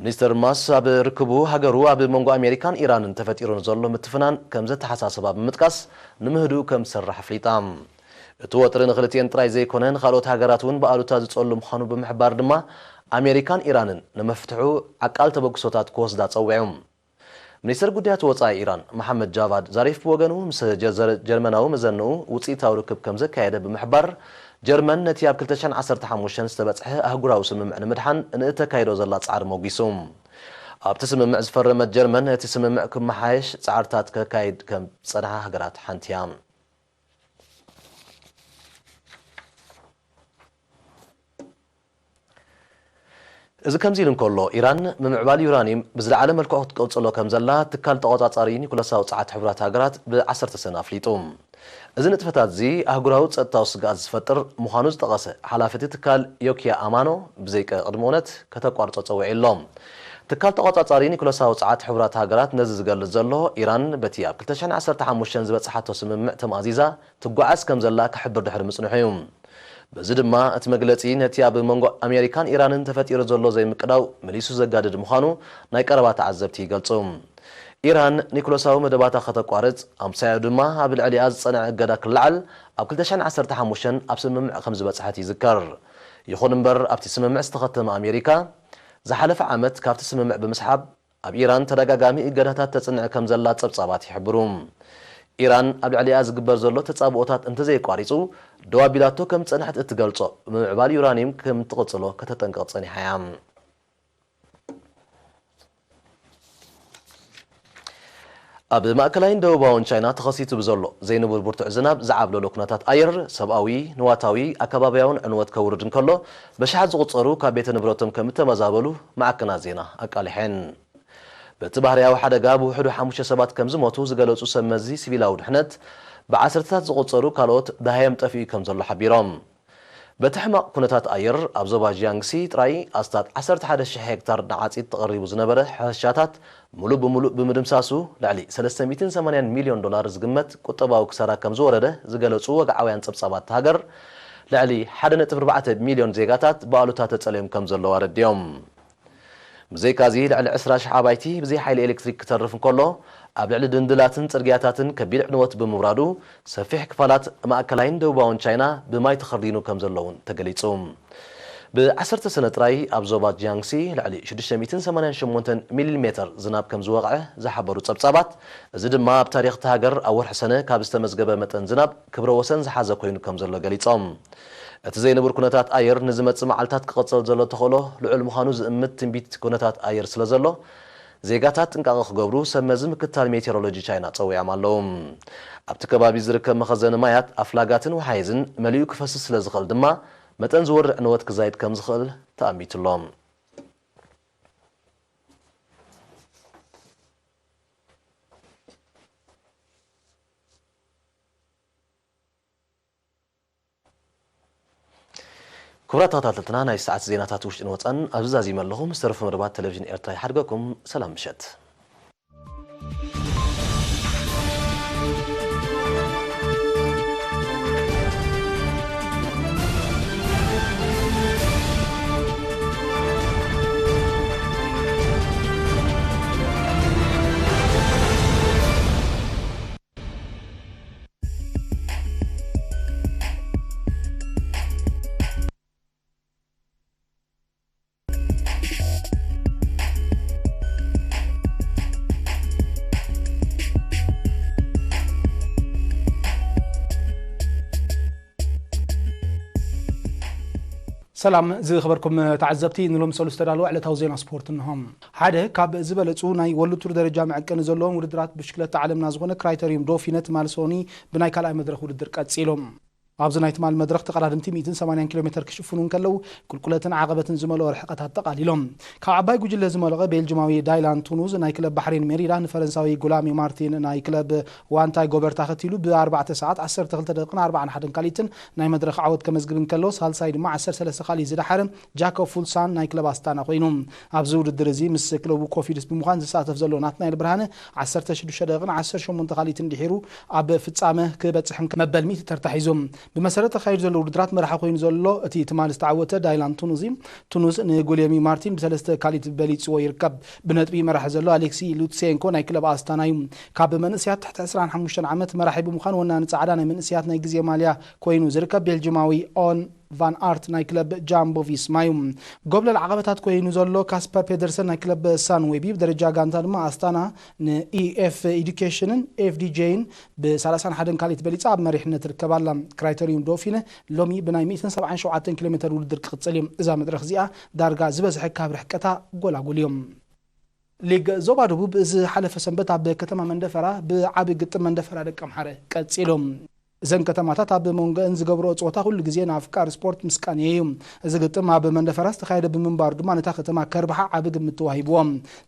ሚኒስተር ማስ ኣብ ርክቡ ሃገሩ ኣብ መንጎ ኣሜሪካን ኢራንን ተፈጢሩ ንዘሎ ምትፍናን ከም ዘተሓሳስባ ብምጥቃስ፣ ንምህድኡ ከም ዝሰርሕ ኣፍሊጣ። እቲ ወጥሪ ንክልቲኤን ጥራይ ዘይኮነ ንኻልኦት ሃገራት እውን ብኣሉታ ዝጸሉ ምዃኑ ብምሕባር ድማ፣ ኣሜሪካን ኢራንን ንመፍትሑ ዓቃል ተበግሶታት ክወስዳ ጸዊዑ። ሚኒስተር ጉዳያት ወጻኢ ኢራን መሓመድ ጃቫድ ዛሪፍ ብወገኑ ምስ ጀ-፣ ጀርመናዊ መዘንኡ ውጽኢታዊ ርክብ ከም ዘካየደ ብምሕባር፣ ጀርመን ነቲ ኣብ ክልተ ሽሕን ዓሰርተ ሓሙሽተን ዝተበጽሐ ኣህጉራዊ ስምምዕ ንምድሓን ንእተካይዶ ዘላ ጻዕሪ ሞጒሱ። ኣብቲ ስምምዕ ዝፈረመት ጀርመን፣ እቲ ስምምዕ ክመሓየሽ ጻዕርታት ከካይድ ከም ዝጸንሓ ሃገራት ሓንቲ እያ። እዚ ከምዚ ኢሉ እንከሎ፣ ኢራን ምምዕባል ዩራኒየም ብዝለዓለ መልክዑ ክትቅጽሎ ከም ዘላ ትካል ተቖጻጻሪ ኒኩለሳዊ ጸዓት ሕቡራት ሃገራት ብ ዓሰርተ ሰነ ኣፍሊጡ። እዚ ንጥፈታት እዚ ኣህጉራዊ ጸጥታዊ ስግኣት ዝፈጥር ምዃኑ ዝጠቐሰ ሓላፊ እቲ ትካል ዮኪያ ኣማኖ፣ ብዘይቀ ቅድመ ኩነት ከተቋርጾ ጸዊዑ ኣሎ። ትካል ተቖጻጻሪ ኒኩለሳዊ ጸዓት ሕቡራት ሃገራት ነዚ ዝገልጽ ዘሎ፣ ኢራን በቲ ኣብ ክልተ ሽሕን ዓሰርተ ሓሙሽተን ዝበጽሓቶ ስምምዕ ተማእዚዛ ትጓዓዝ ከም ዘላ ክሕብር ድሕሪ ምጽንሑ እዩ። በዚ ድማ እቲ መግለጺ ነቲ ኣብ መንጎ ኣሜሪካን ኢራንን ተፈጢሩ ዘሎ ዘይምቅዳው መሊሱ ዘጋድድ ምዃኑ ናይ ቀረባ ተዓዘብቲ ይገልጹ። ኢራን ኒኩለሳዊ መደባታ ከተቋርጽ፣ ኣምሳያኡ ድማ ኣብ ልዕሊኣ ዝጸንዐ እገዳ ክለዓል ኣብ ክልተ ሽሕን ዓሰርተ ሓሙሽተን ኣብ ስምምዕ ከም ዝበጽሐት ይዝከር። ይኹን እምበር፣ ኣብቲ ስምምዕ ዝተኸተመ ኣሜሪካ፣ ዝሓለፈ ዓመት ካብቲ ስምምዕ ብምስሓብ፣ ኣብ ኢራን ተደጋጋሚ እገዳታት ተጽንዕ ከም ዘላ ጸብጻባት ይሕብሩ። ኢራን ኣብ ልዕሊኣ ዝግበር ዘሎ ተጻብኦታት እንተዘይቋሪጹ፣ ደው ኣቢላቶ ከም ዝጸንሐት እትገልጾ ምምዕባል ዩራኒየም ከም ትቕጽሎ ከተጠንቅቕ ጸኒሓ እያ። ኣብ ማእከላይን ደቡባውን ቻይና ተኸሲቱ ብዘሎ ዘይንቡር ብርቱዕ ዝናብ ዝዓብለሎ ኩነታት ኣየር፣ ሰብኣዊ፣ ንዋታዊ፣ ኣከባብያውን ዕንወት ከውርድ እንከሎ፣ በሽሓት ዝቑጸሩ ካብ ቤተ ንብረቶም ከም እተመዛበሉ ማዕከናት ዜና ኣቃሊሐን። በቲ ባህርያዊ ሓደጋ ብውሕዱ ሓሙሽተ ሰባት ከም ዝሞቱ ዝገለጹ ሰብ መዚ ሲቪላዊ ድሕነት፣ ብዓሰርተታት ዝቑጸሩ ካልኦት ደሃዮም ጠፊኡ ከም ዘሎ ሓቢሮም። በቲ ሕማቕ ኩነታት ኣየር፣ ኣብ ዞባ ጂያንግሲ ጥራይ ኣስታት ዓሰርተ ሓደ ሽሕ ሄክታር ንዓጺድ ተቐሪቡ ዝነበረ ሕርሻታት፣ ምሉእ ብምሉእ ብምድምሳሱ፣ ልዕሊ ሰለስተ ሚእትን ሰማንያን ሚልዮን ዶላር ዝግመት ቁጠባዊ ክሳራ ከም ዝወረደ ዝገለጹ ወግዓውያን ጸብጻባት እታ ሃገር፣ ልዕሊ ሓደ ነጥቢ ኣርባዕተ ሚልዮን ዜጋታት ብኣሉታ ተጸልዮም ከም ዘለዉ ኣረዲኦም። ብዘይካዚ፣ ልዕሊ ዕስራ ሽሕ ኣባይቲ ብዘይ ሓይሊ ኤሌክትሪክ ክተርፍ እንከሎ፣ ኣብ ልዕሊ ድንድላትን ጽርግያታትን ከቢድ ዕንወት ብምውራዱ፣ ሰፊሕ ክፋላት ማእከላይን ደቡባውን ቻይና ብማይ ተኸርዲኑ ከም ዘሎ እውን ተገሊጹ። ብ ዓሰርተ ሰነ ጥራይ ኣብ ዞባ ጂያንግሲ ልዕሊ ሽዱሽተ ሚእትን ሰማንያን ሸሞንተን ሚሊሜተር ዝናብ ከም ዝወቕዐ ዝሓበሩ ጸብጻባት፣ እዚ ድማ ኣብ ታሪኽ እታ ሃገር ኣብ ወርሒ ሰነ ካብ ዝተመዝገበ መጠን ዝናብ ክብረ ወሰን ዝሓዘ ኮይኑ ከም ዘሎ ገሊጾም። እቲ ዘይንቡር ኩነታት ኣየር ንዝመጽእ መዓልታት ክቕጽል ዘሎ ተኽእሎ ልዑል ምዃኑ ዝእምት ትንቢት ኩነታት ኣየር ስለ ዘሎ፣ ዜጋታት ጥንቃቐ ክገብሩ ሰብ መዚ ምክትታል ሜቴሮሎጂ ቻይና ጸዊዖም ኣለዉ። ኣብቲ ከባቢ ዝርከብ መኸዘኒ ማያት ኣፍላጋትን ወሓይዝን መሊኡ ክፈስስ ስለ ዝኽእል ድማ፣ መጠን ዝወርድ ዕንወት ክዛይድ ከም ዝኽእል ተኣሚቱ ኣሎ። ክቡራት ተኸታተልትና፣ ናይ ሰዓት ዜናታት ውሽጥን ወጻን ኣብዚ ዛዚመ ኣለኹ። ምስ ተረፉ መደባት ቴሌቪዥን ኤርትራ ይሓድገኩም። ሰላም ምሸት። ሰላም ዝኸበርኩም ተዓዘብቲ፣ ንሎም ሰሉስ ዝተዳለወ ዕለታዊ ዜና ስፖርት እንሆ። ሓደ ካብ ዝበለጹ ናይ ወርልድ ቱር ደረጃ መዐቀኒ ዘለዎም ውድድራት ብሽክለታ ዓለምና ዝኾነ ክራይተሪዩም ዶፊነ ትማሊ ሰኒ ብናይ ካልኣይ መድረኽ ውድድር ቀጺሉ። ኣብዚ ናይ ትማሊ መድረኽ ተቐዳድምቲ ሚእትን ሰማንያን ኪሎ ሜተር ክሽፍኑ እንከለዉ፣ ቁልቁለትን ዓቐበትን ዝመልኦ ርሕቀታት ጠቓሊሎም። ካብ ዓባይ ጉጅለ ዝመለቐ ቤልጅማዊ ዳይላን ቱኑዝ ናይ ክለብ ባሕሬን ሜሪዳ ንፈረንሳዊ ጉላሚ ማርቲን ናይ ክለብ ዋንታይ ጎበርታ ከቲሉ ብ ኣርባዕተ ሰዓት ዓሰርተ ክልተ ደቂቕን ኣርባዓን ሓደን ካሊትን ናይ መድረኽ ዓወት ከመዝግብ እንከሎ፣ ሳልሳይ ድማ ዓሰርተ ሰለስተ ካሊት ዝደሓረ ጃኮብ ፉልሳን ናይ ክለብ ኣስታና ኮይኑ። ኣብዚ ውድድር እዚ ምስ ክለቡ ኮፊድስ ብምዃን ዝሳተፍ ዘሎ ናትናኤል ብርሃነ ዓሰርተ ሽዱሽተ ደቂቕን ዓሰርተ ሸሞንተ ካሊትን ድሒሩ ኣብ ፍጻመ ክበጽሕን መበል ሚእቲ ተርታ ሒዙ። ብመሰረት ተኻይዱ ዘሎ ውድድራት መራሒ ኮይኑ ዘሎ እቲ ትማሊ ዝተዓወተ ዳይላን ቱኑዚ፣ ቱኑዝ ንጉልየሚ ማርቲን ብሰለስተ ካሊት በሊጽዎ ይርከብ። ብነጥቢ መራሒ ዘሎ ኣሌክሲ ሉትሴንኮ ናይ ክለብ ኣስታና እዩ። ካብ መንእስያት ትሕቲ ዕስራን ሓሙሽተን ዓመት መራሒ ብምዃን ወናኒ ጻዕዳ ናይ መንእስያት ናይ ግዜ ማልያ ኮይኑ ዝርከብ ቤልጅማዊ ኦን ቫን ኣርት ናይ ክለብ ጃምቦ ቪስማ እዩ። ጎብለል ዓቐበታት ኮይኑ ዘሎ ካስፐር ፔደርሰን ናይ ክለብ ሳንዌቢ፣ ብደረጃ ጋንታ ድማ ኣስታና ንኢኤፍ ኤዱኬሽንን ኤፍዲጄን ብሰላሳን ሓደን ካሊት በሊጻ ኣብ መሪሕነት ትርከብ ኣላ። ክራይተሪዩም ዶፊነ ሎሚ ብናይ ሚእትን ሰብዓን ሸውዓተን ኪሎ ሜተር ውድድር ክቕጽል እዩ። እዛ መድረኽ እዚኣ ዳርጋ ዝበዝሐ ካብ ርሕቀታ ጎላጉል እዮም። ሊግ ዞባ ደቡብ እዚ ሓለፈ ሰንበት ኣብ ከተማ መንደፈራ ብዓቢ ግጥም መንደፈራ ደቀምሓረ ቀጺሉ። እዘን ከተማታት ኣብ መንጎአን ዝገብርኦ ጸወታ ኩሉ ግዜ ንኣፍቃሪ ስፖርት ምስቃን እዩ። እዚ ግጥም ኣብ መንደፈራ ዝተኻየደ ብምንባሩ ድማ ነታ ከተማ ከርብሓ ዓቢ ግምት ተዋሂብዎ።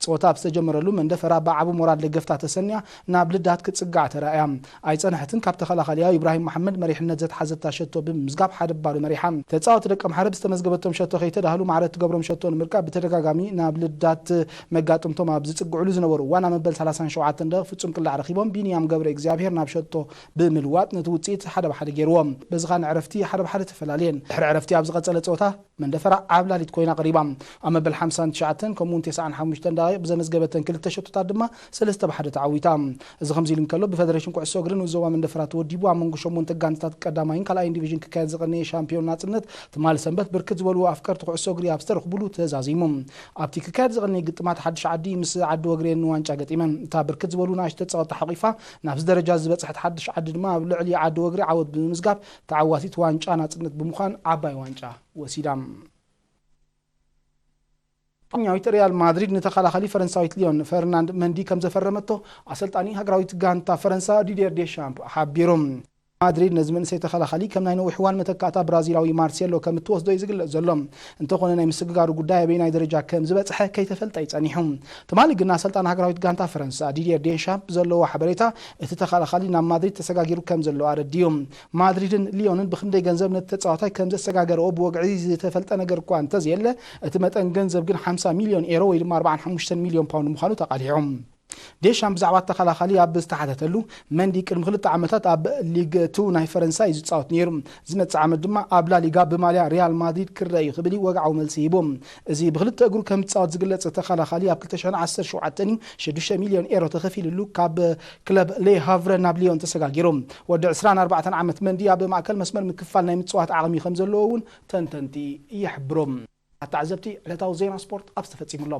ጸወታ ኣብ ዝተጀመረሉ መንደፈራ ብዓቢ ሞራል ደገፍታ ተሰንያ ናብ ልዳት ክትጽጋዕ ተራእያ። ኣይጸንሐትን ካብ ተኸላኻሊኣ ኢብራሂም መሓመድ መሪሕነት ዘትሓዘታ ሸቶ ብምምዝጋብ ሓደ ባዶ መሪሓ። ተጻወቲ ደቀምሓረ ብዝተመዝገበቶም ሸቶ ከይተዳህሉ ማዕረ እትገብሮም ሸቶ ንምርካብ ብተደጋጋሚ ናብ ልዳት መጋጥምቶም ኣብ ዝጽግዕሉ ዝነበሩ እዋን ኣብ መበል ሰላሳን ሸውዓተን ደቂቕ ፍጹም ቅላዕ ረኺቦም ቢንያም ገብረ እግዚኣብሔር ናብ ሸቶ ብምልዋጥ ነቲ ውጽኢት ሓደ ብሓደ ገይርዎ። በዚ ኸኣ ንዕረፍቲ ሓደ ብሓደ ተፈላለየን። ድሕሪ ዕረፍቲ ኣብ ዝቐጸለ ጸወታ መንደፈራ ዓብላሊት ኮይና ቀሪባ። ኣብ መበል ሓምሳን ትሽዓተን ከምኡውን ተስዓን ሓሙሽተን ደቂቕ ብዘመዝገበተን ክልተ ሸቶታት ድማ ሰለስተ ብሓደ ተዓዊታ። እዚ ከምዚ ኢሉ እንከሎ ብፈደሬሽን ኩዕሶ እግሪ ንኡስ ዞባ መንደፈራ ተወዲቡ ኣብ መንጎ ሸሞንተ ጋንታታት ቀዳማይን ካልኣይን ዲቪዥን ክካየድ ዝቐነየ ሻምፒዮን ናጽነት ትማሊ ሰንበት ብርክት ዝበሉ ኣፍቀርቲ ኩዕሶ እግሪ ኣብ ዝተረኽቡሉ ተዛዚሙ። ኣብቲ ክካየድ ዝቐነየ ግጥማት ሓድሽ ዓዲ ምስ ዓዲ ወግሬ ንዋንጫ ገጢመን። እታ ብርክት ዝበሉ ንኣሽቱ ተጻወትቲ ሓቒፋ ናብዚ ደረጃ ዝበጽሐት ሓድሽ ዓዲ ድማ ኣብ ልዕሊ ዓዲ ወግሬ ዓወት ብምምዝጋብ ተዓዋቲት ዋንጫ ናጽነት ብምዃን ዓባይ ዋንጫ ወሲዳ። ስጳኛዊት ሪያል ማድሪድ ንተኸላኻሊ ፈረንሳዊት ሊዮን ፈርናንድ መንዲ ከም ዘፈረመቶ ኣሰልጣኒ ሃገራዊት ጋንታ ፈረንሳ ዲዲየር ዴሻምፕ ሓቢሩ። ማድሪድ ነዚ መንእሰይ ተኸላኻሊ ከም ናይ ነዊሕ እዋን መተካእታ ብራዚላዊ ማርሴሎ ከም እትወስዶ እዩ ዝግለጽ ዘሎ። እንተኾነ ናይ ምስግጋሩ ጉዳይ ኣበየናይ ደረጃ ከም ዝበጽሐ ከይተፈልጠ እዩ ጸኒሑ። ትማሊ ግን ኣሰልጣኒ ሃገራዊት ጋንታ ፈረንሳ ዲዲየር ዴሻምፕ ብዘለዎ ሓበሬታ እቲ ተኸላኻሊ ናብ ማድሪድ ተሰጋጊሩ ከም ዘሎ ኣረዲኡ። ማድሪድን ሊዮንን ብኽንደይ ገንዘብ ነቲ ተጻዋታይ ከም ዘሰጋገረኦ ብወግዒ ዝተፈልጠ ነገር እኳ እንተዘየለ፣ እቲ መጠን ገንዘብ ግን ሓምሳ ሚልዮን ኤሮ ወይ ድማ ኣርባዓን ሓሙሽተን ሚልዮን ፓውንድ ምዃኑ ተቓሊዑ። ዴሻም ብዛዕባ ተኸላኻሊ ኣብ ዝተሓተተሉ፣ መንዲ ቅድሚ ክልተ ዓመታት ኣብ ሊግ ቱ ናይ ፈረንሳ እዩ ዝጻወት ነይሩ። ዝመጽእ ዓመት ድማ ኣብ ላሊጋ ብማልያ ሪያል ማድሪድ ክረአ እዩ ክብል እዩ ወግዓዊ መልሲ ሂቡ። እዚ ብክልተ እግሩ ከም ዝጻወት ዝግለጽ ተኸላኻሊ ኣብ ክልተ ሽሕን ዓሰርተ ሸውዓተን እዩ ሽዱሽተ ሚልዮን ኤሮ ተኸፊልሉ ካብ ክለብ ሌ ሃቭረ ናብ ሊዮን ተሰጋጊሩ። ወዲ ዕስራን ኣርባዕተን ዓመት መንዲ ኣብ ማእከል መስመር ምክፋል ናይ ምጽዋት ዓቕሚ ከም ዘለዎ እውን ተንተንቲ ይሕብሩ። ኣተዓዘብቲ ዕለታዊ ዜና ስፖርት ኣብዚ ተፈጺሙ ኣሎ።